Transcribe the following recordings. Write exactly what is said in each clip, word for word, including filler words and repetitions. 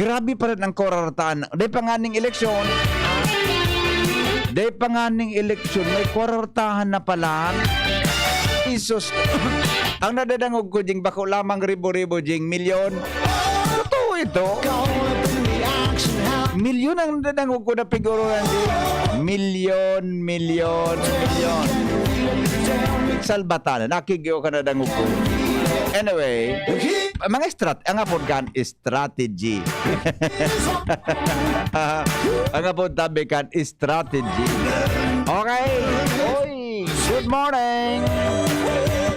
Grabe pa rin ang kwarartahan. Dai pa nganing eleksyon. Dai pa nganing eleksyon. May kwarartahan na pala. Isus. Ang nadadangog ko, jing bako lamang ribo-ribo, jing milyon. Totoo ito. Milyon ang nadadangog ko na piguruhan, jing. Milyon, milyon, milyon. Salbatanan. Nakigyo ka na dangog ko. Anyway, mga strat, ang apod kan strategy. Ang apod tabi kan strategy. Okay. Oy, good morning.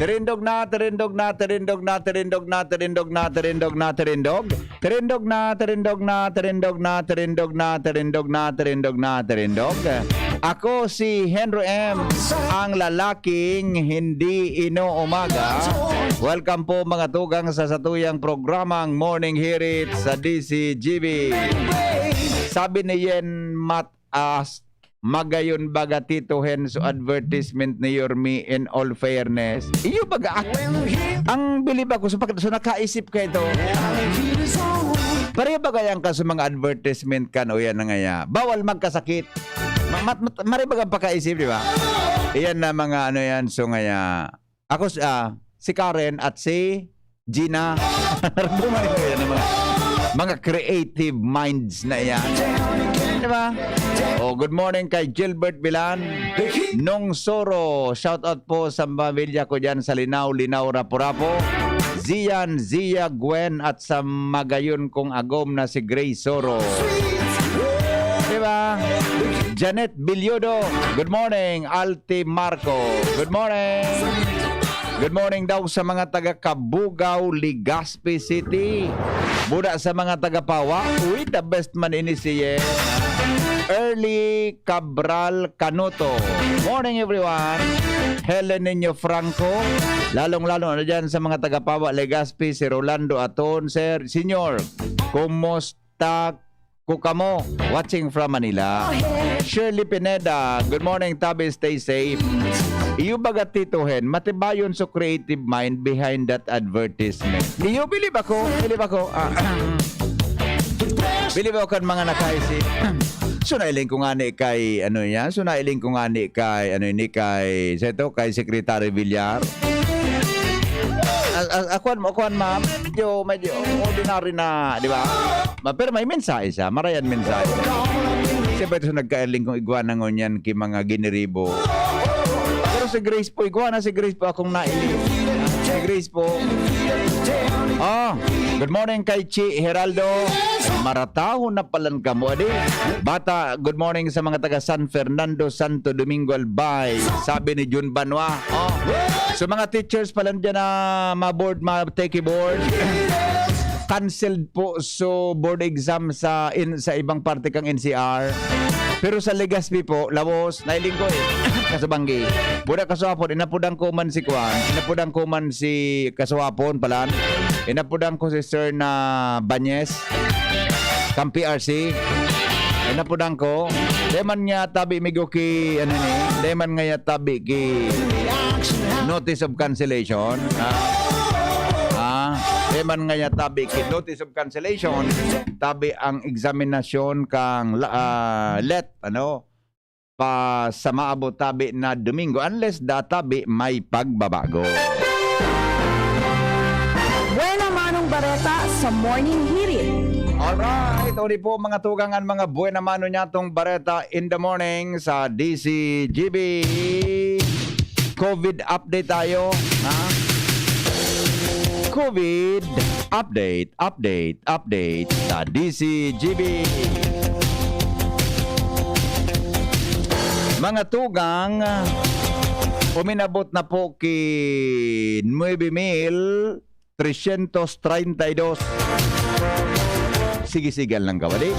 Tirindog na, tirindog na, tirindog na, tirindog na, tirindog na, tirindog na, tirindog. Tirindog na, tirindog na, tirindog na, tirindog na, tirindog na, tirindog na, tirindog. Ako si Henry M, ang lalaking hindi inuumaga. Welcome po, mga tugang, sa satuyang programang Morning Hirit sa D C G B. Sabi ni Yen Mat-, ah, magayon baga, Tito Henso, advertisement ni Yorme, in all fairness. Iyo baga, ah, ang bilib ako sa pag-, sa nakaisip ka ito. Pareho ba kaya ang kaso mga advertisement kan o yan na ngaya? Bawal magkasakit. Ma-, mat-, mat-, mare baga ang pagkaisip, di ba? Iyan na mga ano yan, so ngaya. Ako, s-, ah, si Karen at si Gina. Yan ang mga, mga creative minds na yan. Di ba? Oh, good morning kay Gilbert Bilan. Nong Soro, shout out po sa pamilya ko dyan sa Linao, Linao, Rapu-Rapu. Zian, Zia, Gwen, at sa magayon kong agom na si Grace Soro. Di ba? Janet Bilyodo, good morning. Alti Marco, good morning. Good morning daw sa mga taga Cabugao, Legazpi City. Buda sa mga taga Pawa, uy, the best man ini si Yen. Early Cabral Canuto. Morning, everyone. Helen Niño Franco. Lalong-lalo na dyan sa mga taga Pawa, Legazpi, si Rolando Aton, Sir, Senior. Kumusta ko kamo? Watching from Manila. Shirley Pineda, good morning, tabi, stay safe. Iyo baga, Tito Hen, matibayon so creative mind behind that advertisement. Iyo, bilib ako, bilib ako. Ah, bilib ako kan mga nakaisip. So, nailing ko nga ni kay, ano yan? So, nailing ko nga ni kay, ano ni, kay, sa ito, kay Secretary Villar. Ah, ah, ah, kuwan mo, kuwan, ma'am. Medyo, medyo ordinary na, di ba? Ma-, pero may mensahe siya, marayan mensahe. Siyempre, ito sa nagkailing kong igwa na ngunyan ki mga giniribo. Pero si Grace po, igwa na si Grace po akong nailing. Si Grace po. Ah, good morning kay Chi Heraldo. Maratahon na palan kamo, adi. Bata, good morning sa mga taga San Fernando, Santo Domingo, Albay. Sabi ni Jun Banwa. Oh. So, mga teachers palan dyan na ma-board, ma-take board. Canceled po so board exam sa in, sa ibang parte kang N C R. Pero sa Legazpi po, labos, nailing ko eh. Kasubanggi. Buda kaswapon, inapudan ko man si Kwan, inapudan ko man si kaswapon palan. Inapudan ko si Sir na Banyes, kang P R C. Inapudan ko. Di man nga tabi migo ki, ano ni, di man nga ya tabi ki notice of cancellation. Ah, ah, di man nga ya tabi ki notice of cancellation. Tabi ang eksaminasyon kang la-, ah, let, ano, pa sa maabot tabi na Domingo, unless da tabi may pagbabago. Buena Manong Bareta sa Morning Hirit. Alright, uli po, mga tugang, an mga buena mano nyatong bareta in the morning sa D C G B. COVID update tayo, ha? COVID update, update, update sa D C G B. Mga tugang, uminabot na po ki nuebe mil tresyentos treinta y dos. Sige-sigal lang kawali.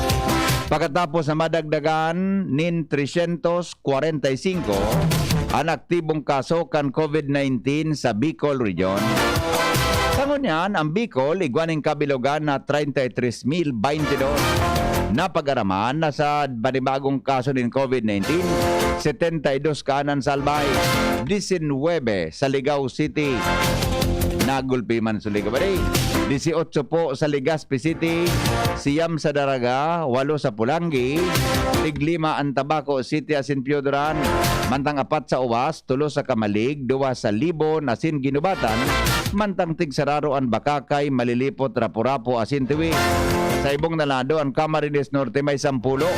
Pakatapos na madagdagan nin tresyentos kwarenta y singko an aktibong kaso kan COVID nineteen sa Bicol Region. Sa ngunyan, ang Bicol igwa nin kabilogan na treinta y tres mil baynte dos. Napag-araman na sa panibagong kaso nin COVID nineteen, setenta y dos kaanan sa Albay, disinwebe sa Ligao City. Nagulpi man sa Ligao City. disiotso po sa Legazpi City, siyam sa Daraga, walo sa Polangui, tiglima an Tabaco City asin Pioduran, mantang apat sa Oas, tulo sa Camalig, duwa sa Libon asin Guinobatan, mantang tigsararo an Bacacay, Malilipot, Rapu-Rapu asin Tawi. Sa ibong na lado, an Camarines Norte may sampulo,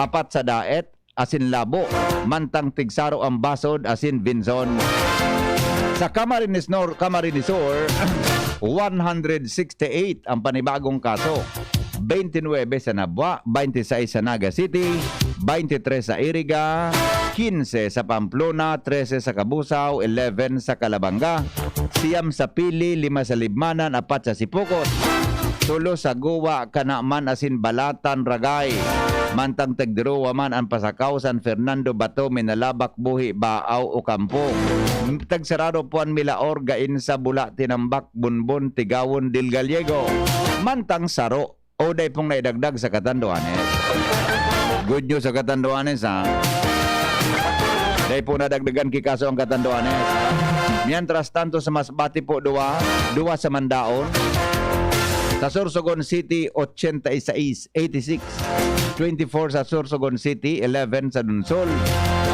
apat sa Daet, asin Labo, mantang tigsaro an Basod asin Vinzon. Sa Camarines Nor-, Camarines Sur, one hundred sixty-eight ang panibagong kaso. Twenty-nine sa Nabua, twenty-sais sa Naga City, twenty-tres sa Iriga, quince sa Pamplona, trese sa Cabusao, eleven sa Calabanga, siyam sa Pili, lima sa Libmanan, apat sa Sipocot, tulo sa Goa, Canaman asin Balatan, Ragay. Mantang tagduruwa man an Pasacao, San Fernando, Bato, Minalabac, Buhi, Baao, Ocampo. Tagsarado po an Milaor, Gainza, Bula, Tinambac, Bonbon, Tigaon del Gallego. Mantang saro, o dai pong naidagdag sa Catanduanes. Good news sa Catanduanes, ha? Dai po nadagdagan ki kaso ang Catanduanes. Mientras tanto, sa Masbate po, duwa, duwa sa Mandaon. Sa Sorsogon City, ochenta y seis, eighty-six. Twenty-four sa Sorsogon City, eleven sa Dunsol,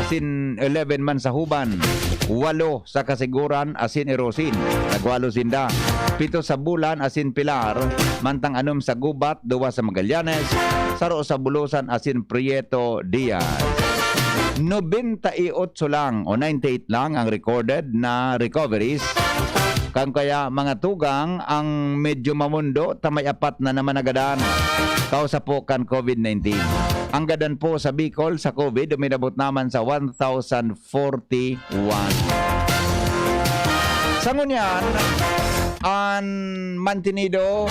asin eleven man sa Huban, walo sa Kasiguran asin Irosin, nagwalo sinda. Pito sa Bulan asin Pilar, mantang anom sa Gubat, duwa sa Magallanes, saro sa Bulusan asin Prieto Diaz. Nobenta y otso lang o ninety-eight lang ang recorded na recoveries. Kan kaya, mga tugang, ang medyo mamondo ta may apat na naman nagadan kausa po kan COVID nineteen. Ang gadan po sa Bicol sa COVID uminabot naman sa one thousand forty-one. Sa ngunyan, an mantinido,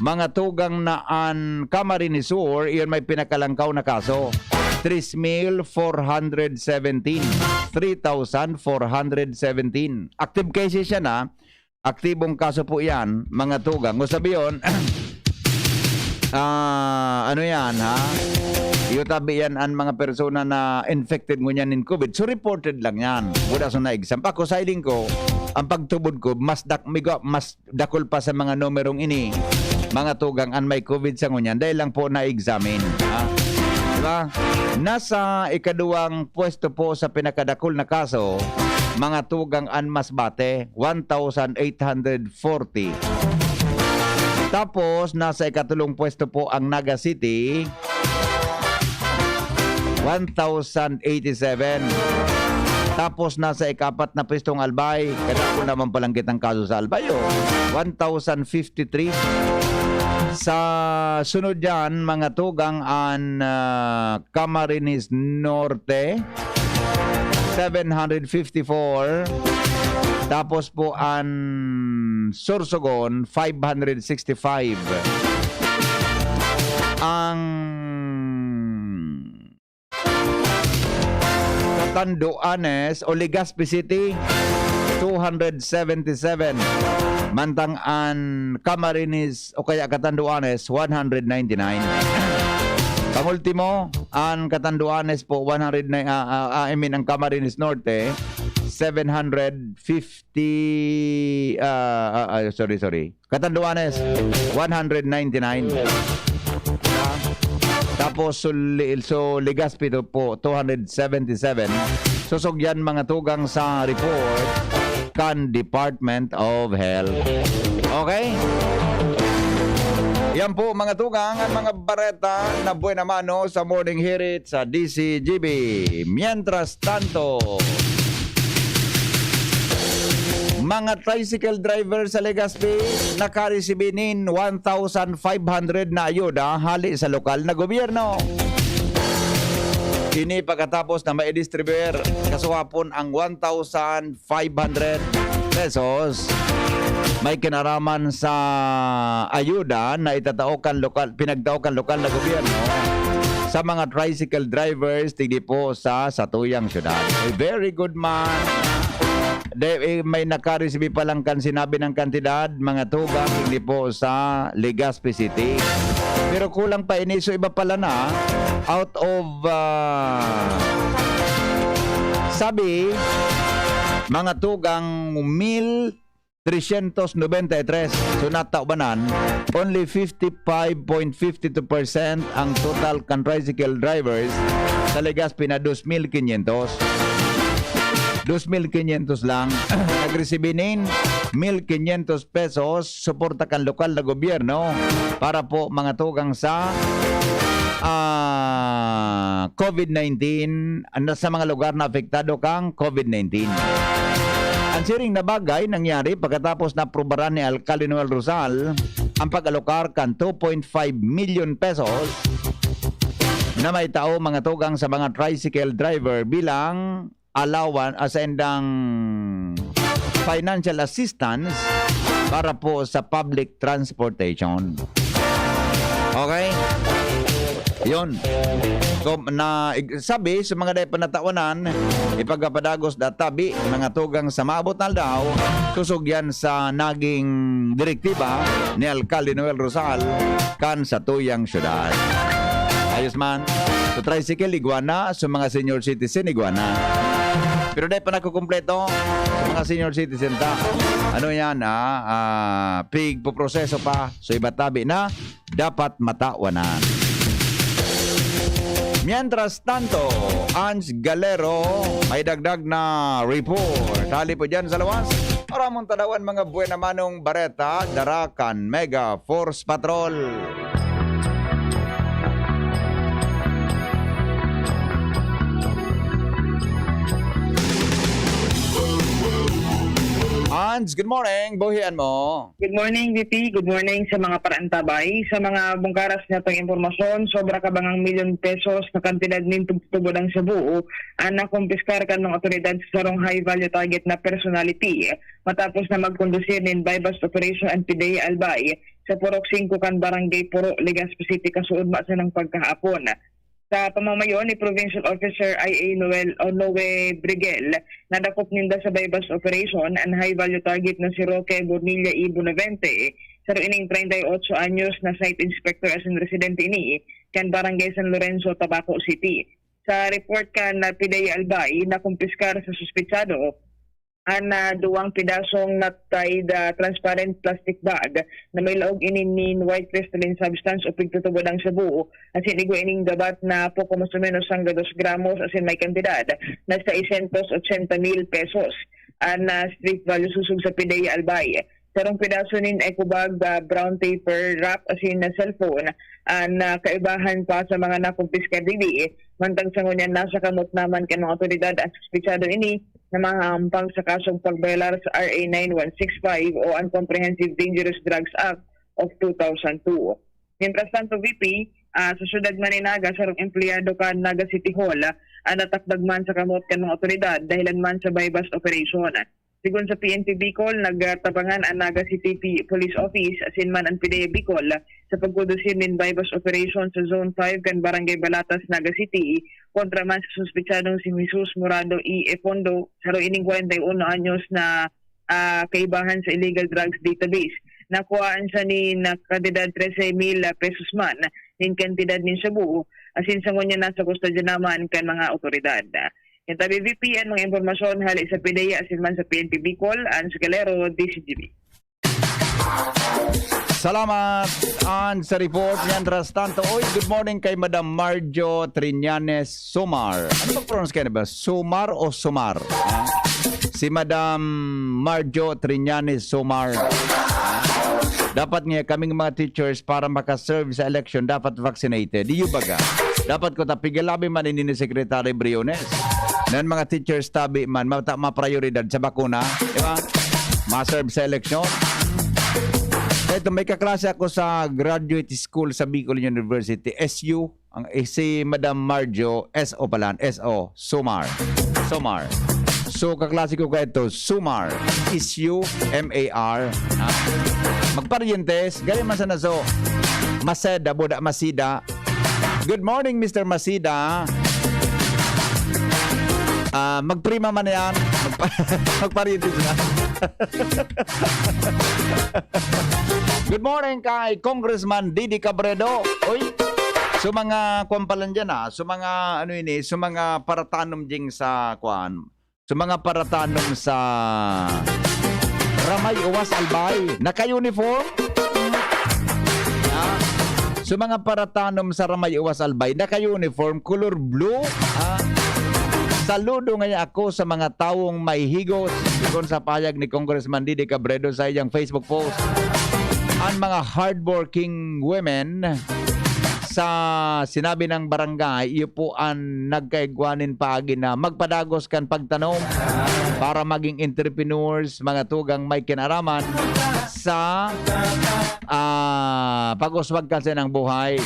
mga tugang, na an Camarines Sur, iyon may pinakalangkaw na kaso, tres mil four hundred seventeen, three thousand four hundred seventeen. Active cases siya na, aktibong kaso po yan, mga tugang. Kung sabi yun, ah, ano yan, ha? Iyutabi yan ang mga persona na infected ngunyan nin COVID. So, reported lang yan. Wala sa na-exam. Ako, sa hiling ko, ang pagtubod ko, mas dak-, migo-, mas dakul pa sa mga numerong ini, mga tugang, an may COVID sa ngunyan, dahil lang po na-examine. Ha? Diba? Nasa ikaduwang pwesto po sa pinakadakul na kaso, mga tugang, an Masbate, one thousand eight hundred forty. Tapos, nasa ikatulong pwesto po ang Naga City, one thousand eighty-seven. Tapos, nasa ikapat na pwesto ang Albay. Kadakul naman palang kitang kaso sa Albay, oh. One thousand fifty-three. Sa sunod yan, mga tugang, an, ah, Camarines Norte, seven hundred fifty-four. Tapos po, an Sorsogon, five hundred sixty-five. Ang Catanduanes o Legazpi City, two hundred seventy-seven. Mantang an Camarines o kaya Catanduanes, one hundred ninety-nine. Pangultimo, an Catanduanes po, one hundred nine, ah, ah, ah, I mean, ang Camarines Norte, seven hundred fifty, ah, ah, ah, sorry, sorry. Catanduanes, one hundred ninety-nine. Tapos, so, Li-, so, Legazpi to po, two hundred seventy-seven. Susugyan, mga tugang, sa report kan Department of Health. Okay? Yan po, mga tugang, ang mga bareta na buena mano sa Morning Hirit sa D C G B. Mientras tanto, mga tricycle driver sa Legazpi nakaresibi nin one thousand five hundred na ayuda hali sa lokal na gobyerno. Ini pagkatapos na maidistribuyar kasuhapon ang one thousand five hundred pesos may kinaraman sa ayuda na itatao kan lokal, pinagtao kan lokal na gobyerno sa mga tricycle drivers digdi po sa satuyang syudad. Very good man. De, eh, may nakaresibi pa lang kan sinabi ng kantidad, mga tugang, digdi po sa Legazpi City. Pero kulang pa ini, so iba pala na, out of, ah, sabi, mga tugang, mil tresyentos nobenta y tres. So, natawanan, only fifty-five point fifty two percent ang total kan tricycle drivers sa Legazpi na dos mil quinientos. Dos mil quinientos lang. Nagresibi nin mil quinientos pesos suporta kan lokal na gobyerno para po mga tugang sa, ah, COVID nineteen, ano, sa mga lugar na apektado kang COVID nineteen. Ang siring na bagay nangyari pagkatapos na aprubaran ni Alkalde Noel Rosal ang pag-alokar kan two point five million pesos na may tao mga tugang sa mga tricycle driver bilang allowance, ah, sa indang financial assistance para po sa public transportation. Okay? Yun. So, na, ig-, sabi sa mga dai pa natawanan, ipagapadagos da tabi, mga tugang sa maabot na aldaw, kusog yan sa naging direktiba ni Alkalde Noel Rosal kan sa tuyang syudad. Ayos man. So, tricycle, igwa na. So, mga senior citizen, igwa na. Pero dai pa nakukumpleto sa mga senior citizen ta. Ano yan, ah? Ah, pigpoproseso pa. So, iba tabi na dapat matawanan. Mientras tanto, Ange Galero, may dagdag na report. Hali po dyan sa lawas. Para mong tadawan mga buena manong bareta, dara kan Mega Force Patrol. Hans, good morning. Buhian mo. Good morning, V P. Good morning sa mga paraantabay. Sa mga bungkaras na itong impormasyon, sobra kabangang milyon pesos na kantidad nin tubtubod ang Cebu ang nakumpiskar kan mga otoridad sa sarong high-value target na personality matapos na magkondusir nin buy-bust operation an PDEA Albay sa Purok singko kan Barangay Puro, Legazpi City, kasuodma sa nang pagkahapon. Sa pamamayo ni Provincial Officer I A Noel o Noe Brigel, nadakop ninda sa buy-bust operation an high-value target na si Roque Bonilla y Bonavente, saro ining treinta y ocho anyos na site inspector asin residente ini kan Barangay San Lorenzo, Tabaco City. Sa report kan PDEA Albay, nakumpiskar sa suspetsado an, ah, duwang pedasong nut-tied, ah, transparent plastic bag na may laog ini nin white crystalline substance o pigtutubod ang shabu, asin igwa ining gabat na poko mas o menos hangga dos gramos asin may kantidad na seiscientos ochenta mil pesos. An, ah, street value susog sa PDEA Albay. Sarong pedaso nin eco bag, ah, brown paper wrap asin na cellphone an, ah, kaibahan pa sa mga nakumpiskar digdi. Mantang sa ngunyan, nasa kamot naman kan mga otoridad an suspetsado ini na mahahampang sa kasong pagbayolar sa R A nine one six five o an Comprehensive Dangerous Drugs Act of two thousand two. Mientras tanto, V P, ah, sa siyudad man ni Naga, sarong empleyado kan Naga City Hall, ah, natakdag man sa kamot kan mga otoridad dahilan man sa buy-bust operation. Sigon sa P N P Bicol, nagtabangan an Naga City P-, Police Office asin man an PDEA Bicol sa pagkondusir nin buy-bust operation sa Zone five kan Barangay Balatas, Naga City, kontra man sa suspetsadong si Jesus Morado y Epondo, saro ining kwarenta y uno anyos na, ah, kaibahan sa illegal drugs database. Nakuhaan siya nin kantidad trese mil pesos man nin kantidad nin shabu, asin sa ngunyan nasa kustodya naman kan mga otoridad. Yan tabi, V P, an mga impormasyon hali sa PDEA asin man sa P N P Bicol, Ange Galero, D Z G B. Salamat, Ange, sa report. Mientras tanto, oy, good morning kay Madam Marjo Triñanes Sumar. Ano bang pronounce kaya ba? Sumar o Sumar? Ha? Si Madam Marjo Triñanes Sumar. Dapat nga kaming mga teachers para makaserve sa election, dapat vaccinated. Iyo baga? Dapat ko ta pigalabi man ini ni Secretary Briones. Nan mga teachers tabi man, mata maprayoridad sa bakuna, di ba? Maserve sa eleksyon. Ito, may kaklase ako sa graduate school sa Bicol University, S U. Ang, eh, si Madam Marjo, S O pala, S O, Sumar. Sumar. So, kaklase ko kaito, Sumar. S U M A R. Ah. Magparientes, gari man sana so. Maseda, boda, Masida. Good morning, Mister Masida. Ah, magprima man yan. Magpa- magparientes na. Good morning kay Congressman Didi Cabredo. Oy, so mga kwan pala dyan, ah. So mga ano ini, so mga paratanom ding sa kwan. So mga paratanom sa Ramay Uwas Albay, naka-uniform? Ah, so, mga paratanom sa Ramay Uwas Albay, naka-uniform, color blue. Ah, saludo ngaya ako sa mga tawong may higos, kun sa pahayag ni Congressman Didi Cabredo sa iyang Facebook post. Ang mga hardworking women sa sinabi ng barangay, iyo po ang nagkaigwa nin paagi na magpadagos kan pagtanom para maging entrepreneurs, mga tugang may kinaraman sa, ah, pag-uswag kasi ng buhay.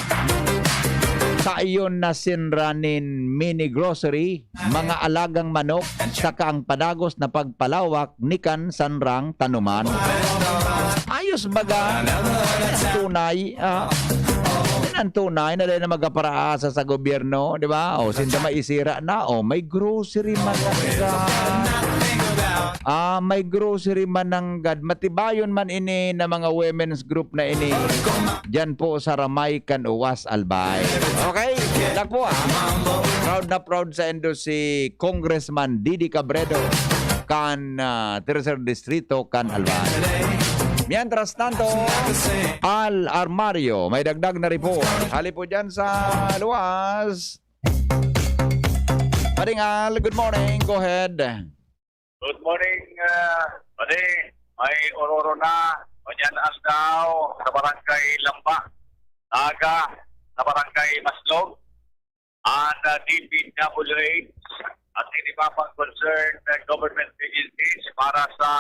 Sa iyon na sinra nin mini grocery, mga alagang manok, saka ang padagos na pagpalawak ni kan sanrang tanuman. Ayos baga, tunay, ah, yan ang tunay na dahil na magkaparaasa sa gobyerno, di ba? O, sinda maisira na, o, may grocery mananggad. Ah, may grocery mananggad. Matibayon man ini na mga women's group na ini. Diyan po sa Ramay kan Uwas Albay. Okay? Yan po, ah. Proud na proud sa indo si Congressman Didi Cabredo kan, ah, Tercer Distrito kan Albay. Mientras tanto, Al Armario, may dagdag na report. Hali po dyan sa luwas. Paring Al, good morning. Go ahead. Good morning, ah, pare. May ororo na, manyan aldaw, sa Barangay Lamba. Naga, sa Barangay Maslog. Ang, ah, D P W H at iba pang concerned, ah, government agencies para sa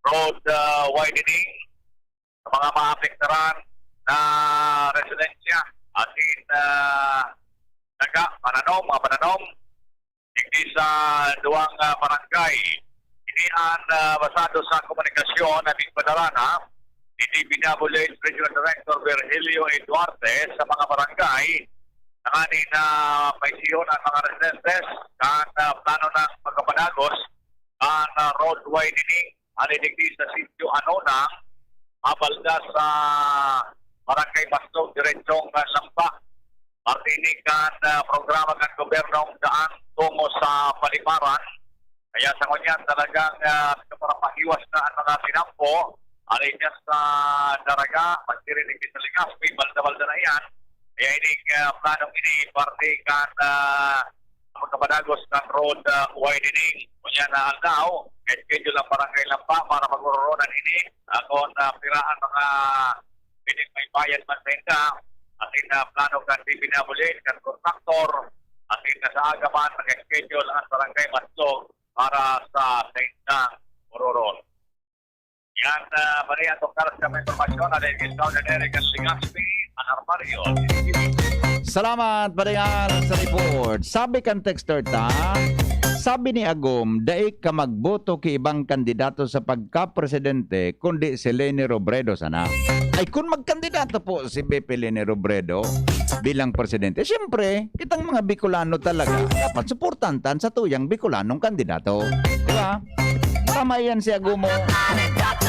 road, ah, widening sa mga maapektaran na residensya. Asin, ah, daga, pananom, mga pananom. Digdi sa duwang, ah, barangay. Ini an, ah, basado sa komunikasyon na nagpadala na ni D P W H Regional Director Virgilio A. Duarte sa mga barangay, tanganing na paisihon ang mga residentes kan, ah, plano ng pagpapadagos kan, ah, road widening. Hali digdi sa Sitio Anonang, mabalda sa Barangay Maslog, diretsong, ah, Lamba. Parte ini kan, ah, programa kan gobyernong daan tungo sa paliparan. Kaya sa ngunyan, talagang, ah, kaparapahiwas na ang mga tinampo. Hali dyan sa Daraga, pagdirinig sa Legazpi, balda-balda na yan. Kaya ini, ah, planong ini, parte kan, ah, magkapadagos kan road, ah, widening. Ngunyan na aldaw, may schedule ang Barangay Lamba para pag-ororonan ini. Akon, ah, pira ang mga pwedeng may bayad man sainda. Asin na plano kan D P W H, kan kontraktor. Asin na sa aga man, nag-schedule ang Barangay Maslog para sa saindang ororon. Yan, ah, Maria, tungkol sa mga impormasyon na nag-isang na Eric at Legazpi, ang armaryo. Salamat, Paringal, sa report. Sabi kan texter ta, sabi ni Agom, "Dai ka magboto ki ibang kandidato sa pagkapresidente, kundi si Leni Robredo sana." Ay, kun magkandidato po si V P Leni Robredo bilang presidente, siyempre, kitang mga Bicolano talaga, dapat suportahan tan sa tuyang Bicolanong kandidato. Di ba? Tama yan si Agumo.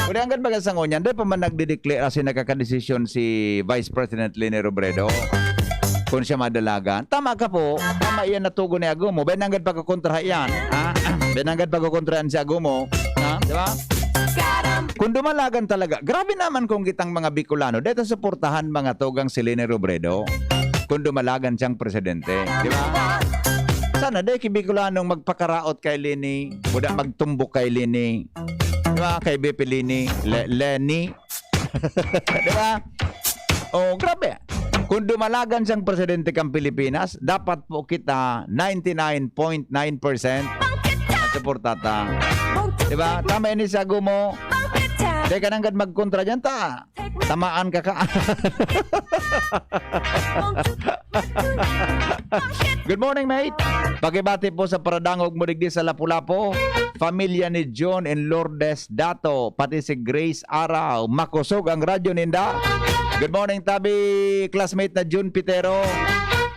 Kundi hanggang baga sa ngunyan, dahil pa man nagdideclare, as in, nakakadesisyon si Vice President Leni Robredo kung siya madalagan. Tama ka po. Tama yan na tugon ni Agumo. Benanggad pagkukontrahan yan. Ha? Benanggad pagkukontrahan si Agumo. Ha? Di ba? Kung dumalagan talaga, grabe naman kung kitang mga Bicolano, dito suportahan mga tugang si Leni Robredo. Kung dumalagan siyang presidente. Di ba? Sana, dahil ki Bicolanong magpakaraot kay Leni, buda magtumbok kay Leni. Di ba? Kay V P Leni, Le-, Leni. Di ba? Oh, grabe. Kung dumalagan siyang presidente kang Pilipinas, dapat po kita ninety-nine point nine percent suporta ta. Di ba? Tama ini sa Agumo. Teka nang gad magkontra dyan ta. Tamaan ka ka. Good morning, mate. Pakibati po sa paradangog mo digdi sa Lapu-Lapu. Pamilya ni John and Lourdes Dato, pati si Grace Araw. Makosog ang radyo ninda. Good morning, tabi, classmate na Jun Pitero.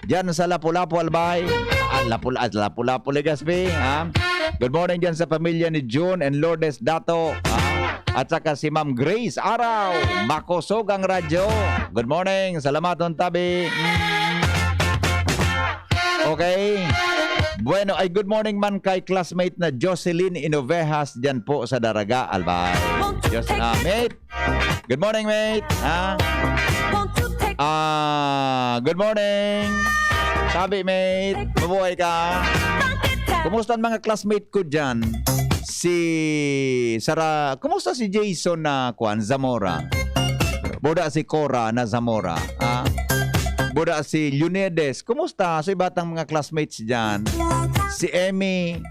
Diyan sa Lapu-Lapu, Albay. Ah, Lapu-, ah, Lapu-Lapu, Legazpi, ha? Good morning diyan sa pamilya ni Jun and Lourdes Dato, ha? At saka si Ma'am Grace Araw, makosog ang radyo. Good morning, salamaton tabi. Mm. Okay. Bueno, ay good morning man kay classmate na Jocelyn Inovejas dyan po sa Daraga, Albay. Diyos na, mate. Good morning, mate. Ha? Ah, good morning. Sabi, mate, mabuhay ka. Kumusta ang mga classmate ko dyan? Si Sara, kumusta si Jason na, kwan, Zamora? Buda si Cora na Zamora. Ha? Buda si Leonides. Kumusta sa iba tang mga classmates dyan? Si Emmy.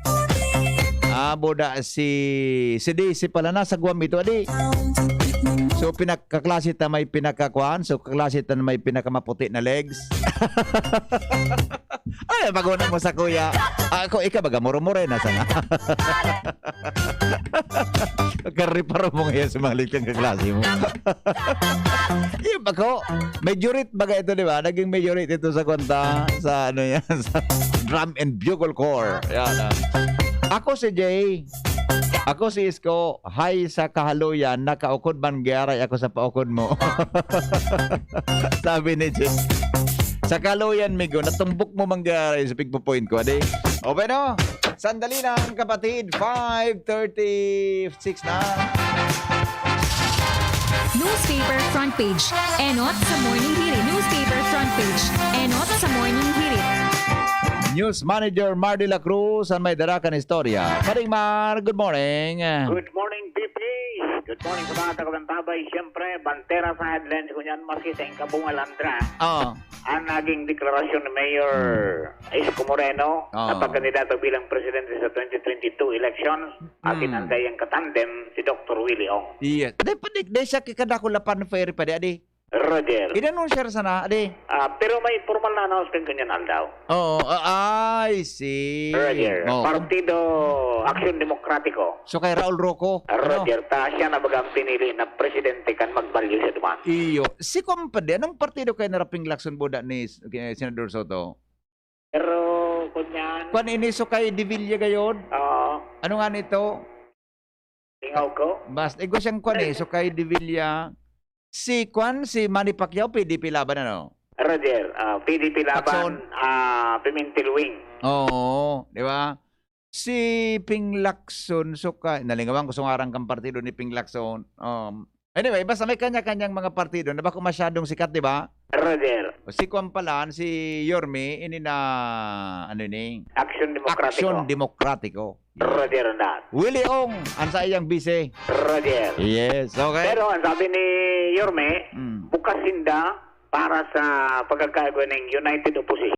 Ah, buda si, si Daisy pala, nasa Guam ito, adi. So, pinakaklase ta may pinakakuan. So, kaklase ta na may pinakamaputi na legs. Ay, pag-una mo sa kuya. Ako, ikaw, baga, muro-muro na sana. Kariparo mo ngayon sa mga legs ng kaklase mo. Yung ako, majority baga ito, di ba? Naging majority ito sa kwanta, sa ano yan, sa drum and bugle corps. Yan, ah. Ako si Jay. Ako si Isko. Hi sa kahaluyan. Nakaukod man, giaray ako sa paukod mo. Sabi ni Jay. Sa kahaluyan, migo, natumbok mo man, giaray sa pigpo-point ko, adi? O, bueno, sandali lang, kapatid. Five thirty-six na. Newspaper front page. Enot sa Morning Hirit. Newspaper front page. Enot sa Morning Hirit. News Manager Mar de la Cruz, ang may dara kan istorya. Paring Mar, good morning. Good morning, P P. Good morning sa mga taga-Bantabay. Siyempre, bantera sa headlines ko niyan, maski sa Ingkabunga Landra. Oh, Ang naging deklarasyon ni Mayor Isko Moreno Ah. na pagkandidato bilang presidente sa twenty twenty-two elections, akin Hmm. ang kayang katandem si Doktor Willie Ong. yes. Di pa, di, di siya kikadakulapan fair pa, di, adi? Roger. Inanunsya ra sana, adi? Ah, pero may formal na announcement kanyan aldaw. Oo, ah, I see. Roger. Oh, Partido Aksyon Demokratiko. so kay Raul Roco. Ano? Roger, ta siya na baga ang pinili na presidente kan magbalyo sa duman. Iyo. Si Kumpade, anong partido kayo naraping lakson buda ni S- kay Senador Soto? Pero, kunyan, Kwan ini, so kay De Villa gayod? ah, Ano nga nito? tingaw ko. Basta, igo siyang kwan eh. So kay De Villa, si kwan, si Manny Pacquiao, P D P laban, ano? Roger, ah, P D P Pacson. Laban, ah, Pimentel Wing. Oo, di ba? Si Ping Lacson, so kay, nalingawan ko sa ngaran kang partido ni Ping Lacson. Um, anyway, basta may kanya-kanyang mga partido na bako masyadong sikat, di ba? Roger, O si kwan pala, si Yorme, ini na, ano ni? Aksyon Demokratiko. Aksyon Demokratiko. Roger na. Willie Ong, ang sa iyang bise. Roger. Yes, okay. Pero ang sabi ni Yorme, Mm. bukas sinda para sa pagkakaigwa ng United Opposition.